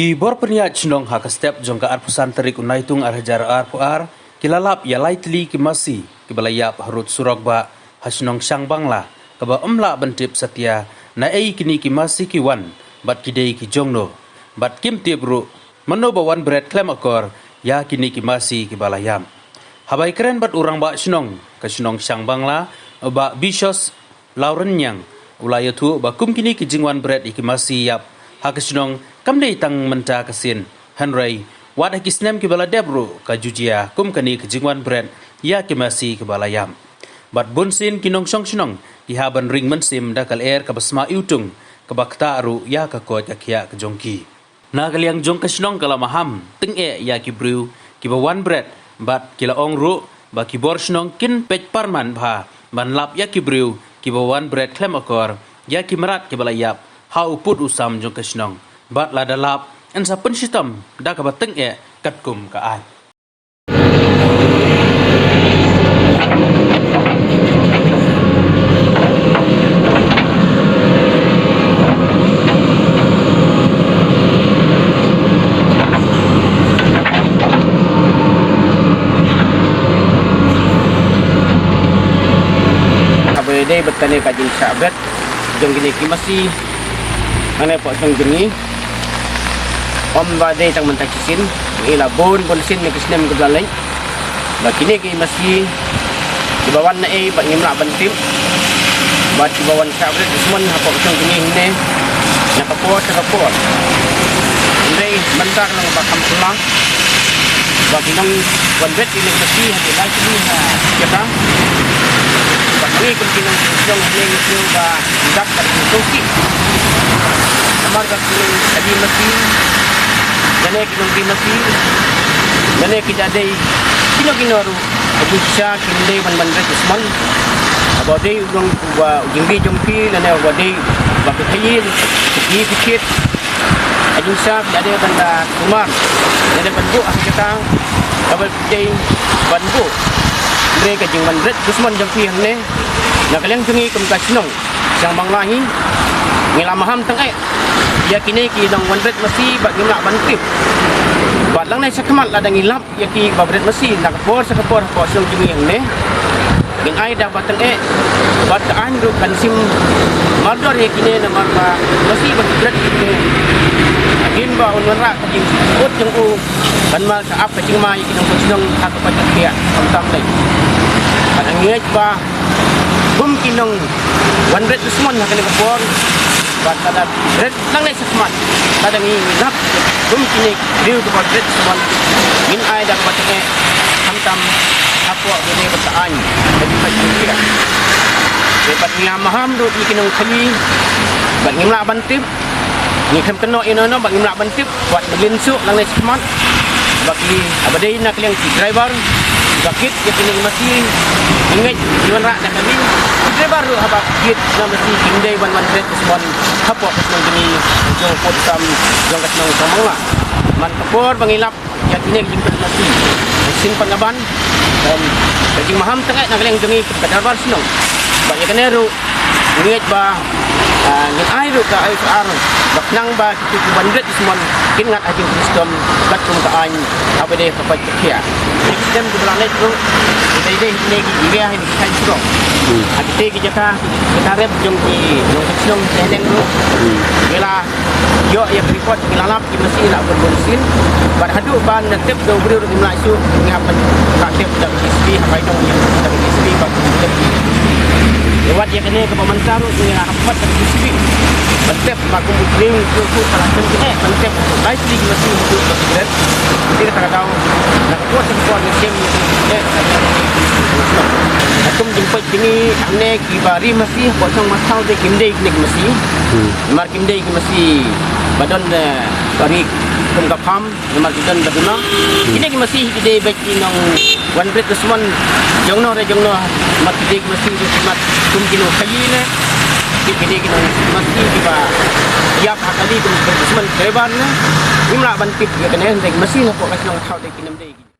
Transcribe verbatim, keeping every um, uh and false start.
Ki bor pynïaid shnong ha ka step jong ka arphew san tarik u Naitung ar hajar arphew ar ki la lap ïa lai tylli ki masi kiba la ïap harud surok bah ha shnong Shangbangla kaba ym lah ban tip satia naei kine ki masi ki wan bad ki dei ki jongno bad kim tip ruh mano ba wan bret khlem akor ïa kine ki masi kiba la ïap. Haba ïakren bad u rangbah shnong ka shnong Shangbangla, Bah Bishos Lawrence Niang, u la ïathuh ba kum kine ki jingwan bret ïa ki masi ïap ha ka shnong kam dei tang mynta ka sien, hynrei wat ha ki snem kiba la dep ruh ka ju jia kum kane ka jingwan bret ïa ki masi kiba la ïap. Bad bun sien ki nongshong shnong ki hap ban ring mynsiem da ka lyer kaba sma iwtung kaba ktah ruh ïa ka koit ka khiah ka jong ki. Na ka liang jong ka shnong ka la maham tyngeh ïa ki briew kiba wan bret bad ki la ong ruh ba ki bor shnong kin peit parman bha ban lap ïa ki briew kiba wan bret khlem akor ïa ki mrad kiba la ïap ha u pud u sam jong ka shnong bad lada lap yn sa pynshitom da kaba tyngeh katkum ka aiñ. Haba ïadei bad kane ka jingshah bret jong kine ki masi hangne hapoh shnong jong ngi, ym ba dei tang mynta shisien, ngi la bun bun sien na ki snem kiba la leit ba kine ki masi kiba wan naei bad ngim lah ban tip bad kiba wan shah bret dusmon hapoh shnong jong ngi hangne na ka por sha ka por. Hynrei mynta ka long ba kham phylla ba ki nongwan bret ïa ki masi ha ki lai tylli na jaka. Bad ngi kum ki nongshong hangne ngi tip ba dap ka jingthoh ki. Namar ba ki nong adi masi, lane ki nongri masi, lane ki da dei kino kino ruh, ka jingshisha kim dei ban ban bret dusmon. Haba dei u nong uba u jingri jong phi, lane uba dei ba phi khaïi, phi kit. Ka jingshisha phi la dei ban da sumar, la dei ban buh ha ka jaka kaba phi dei ban buh. Hynrei ka jingwan bret dusmon jong phi hangne na ka liang jong ngi kum ka shnong Shangbangla hi, ngi la maham tyngeh ïa kine ki nongwan bret masi bad ngim lah ban tip. Bad lane shakhmat lada ngi lap ïa kiba bret masi na ka por sha ka por hapoh shnong jong ngi hangne, ngin ai da kaba tyngeh bad ka aiñ ruh kan shim mardor ïa kine namar ba masi ba ki bret kine, hadien ba un wanrah ka jingput jong u kan mar ka ap ka jingma ïa ki nongshong shnong ha ka pait ka khiah khamtam lei. Bad ngi ngeit ba kum ki nongwan bret dusmon ha kane ka por bad lada bret nangne shakhmat, lada ngi lap kum kine ki briew kiba bret dusmon, ngin ai da kaba tyngeh khamtam hapoh kane ka aiñ ka jingpait jingkhiah. Te bad ngi la maham ruh ïa ki nongkhaïi bad ngim lah ban tip. Ngi khlem kynnoh ïano ïano bad ngim lah ban tip. Wat mlien suk nangne shakhmat ba ki, haba dei na ka liang ki driver ba kit ïa kine ki masi, ngi ngeit ki wanrah da kali. Ki driver ruh haba kit na masi kim dei ban wan bret dusmon hapoh ka shnong jong ngi, jong u pud u sam jong ka shnong Shangbangla. Man ka por ba ngi lap ïa kine ki jingbret masi, shisien pat nga ban, em, ka jingmaham tyngeh na ka liang jong ngi kum ka dorbar shnong. Bad ïa kane ruh ngi ngeit ba, ah, ngin ai ruh ka F I R ba khnang ba kito kiba wan bret dusmon kin ngat ha jingpynshitom katkum ka aiñ haba dei ka pait ka khiah. Ki snem kiba la leit ruh, ki dei dei kine ki area ha kine ki thaiñ surok, ha kite ki jaka, kita rep jong ki nongshong shnong sha haneng ruh, ngi la ïoh ïa ka report, ngi la lap ki masi la bun bun sien. Bad haduh ban da tip da u briew ruh ngim lah shuh, ngi hap ban da tip da ka D C P, ha bai dong ïa ka D C P ba ka tip. Ïa wat ïa kane kaba mynta ruh ngi la hap pat da ka D C P ban tip ba kum u briew u briew ka la kynjah ban tip lai tylli ki masi u briew ka bret. Te kata ka daw na ka por sha ka por ngi shem ïa kane. Kum jingpait jong ngi hangne kiba ri masi hapoh shnong Mawthaw te kim dei kine ki masi. Namar kim dei ki masi ba don, eh, ba ri kum ka farm, namar ki don ba duna. Kine ki masi ki dei beit ki nongwan bret dusmon jongno re jongno, namar ki dei ki masi ruh ki mat kum ki nongkhaïi ne. Ki, ki dei ki nong masi kiba ïap ha kali kum ki bret dusmon driver ne. Ngim lah ban tip ïa kane, hynrei ki masi hapoh ka shnong Mawthaw te kim dei.